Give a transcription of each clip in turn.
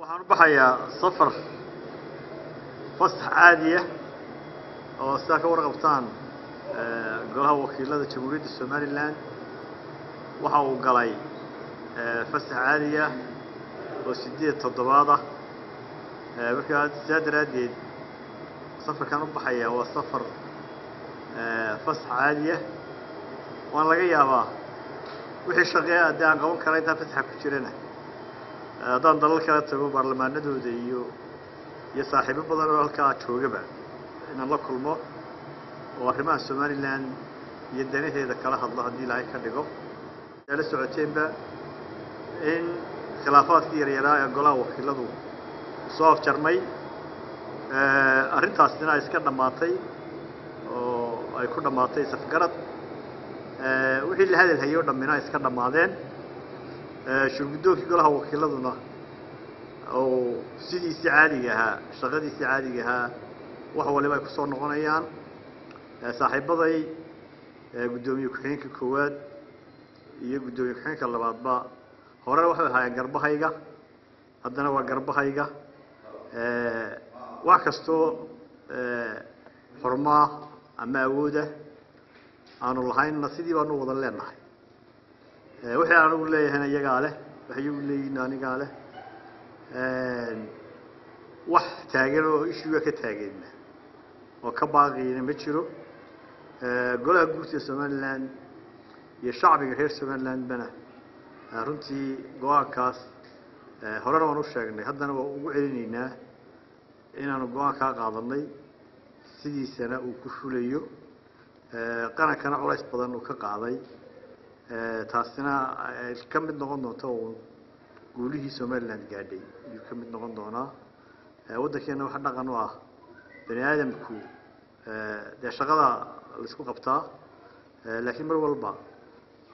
Waxaan u baxayaa safar fasax caadiya oo sidaa ka warqabtaan golaha wakiilada Jamhuuriyadda Somaliland waxa uu galay fasax caadiya oo 8 toddobaad ah. Markaa sidaa daraaddeed safarkan u baxayaa waa safar fasax caadiya, waan laga yaabaa wixii shaqee haddii aan qaban kara intaan fasaxa ku jirana haddaan dalal kala tago baarlamaanadooda iyo saaxiibo badan oo halkaa joogaba inaan la kulmo oo arrimaha Somaliland iyo danaheeda kala hadlo haddii Ilaahay ka dhigo. La socoteenba in khilaafaadkii yaryaraa ee golaha wakiiladu soo afjarmay, arrintaasina ay iska dhammaatay oo ay ku dhammaatay safgarad, wixii la hadal hayay oo dhammina ay iska dhammaadeen. Shirguddoonkii golaha wakiiladuna oo sidiisii caadiga ahaa, shaqadiisii caadiga ahaa wax waliba ay ku soo noqonayaan. Saaxiibaday guddoomiye ku-xigeenka koowaad iyo guddoomiye ku-xigeenka labaadba horena waxay ahaayeen garbahayga, haddana waa garbahayga. Wax kastoo xurmaa ama awooda aanu lahaynna sidii baanu wada leenahay. Wixii anigu leeyahayna iyagaa leh, wax iyagu leeyihiin anigaa leh. Wax taagan oo ishuga ka taaganna oo ka baaqiyna ma jiro. Golaha guurtida Somaliland iyo shacbiga reer Somalilandbana runtii go-aankaas horena waan u sheegnay, haddana waa ugu celinaynaa inaanu go-aankaa qaadanay, sidiisana uu ku fulayo, qarankana culays badan uu ka qaaday, taasina ay ka mid noqon doonto uun guulihii Somaliland gaadhay ayuu ka mid noqon doonaa. Waddankeena waxa dhaqan u ah bani aadamku dee shaqada la isku qabtaa, laakiin mar walba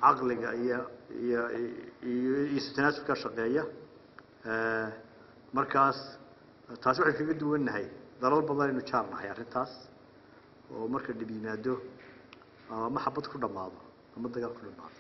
caqliga iyo iyo iyo isu tanaasubka shaqeeya. Markaas taasi waxay kaga duwannahay dalal badan aynu jaar nahay arrintaas, oo marka dhib yimaado ama xabad ku dhammaado ama dagaal ku dhammaado.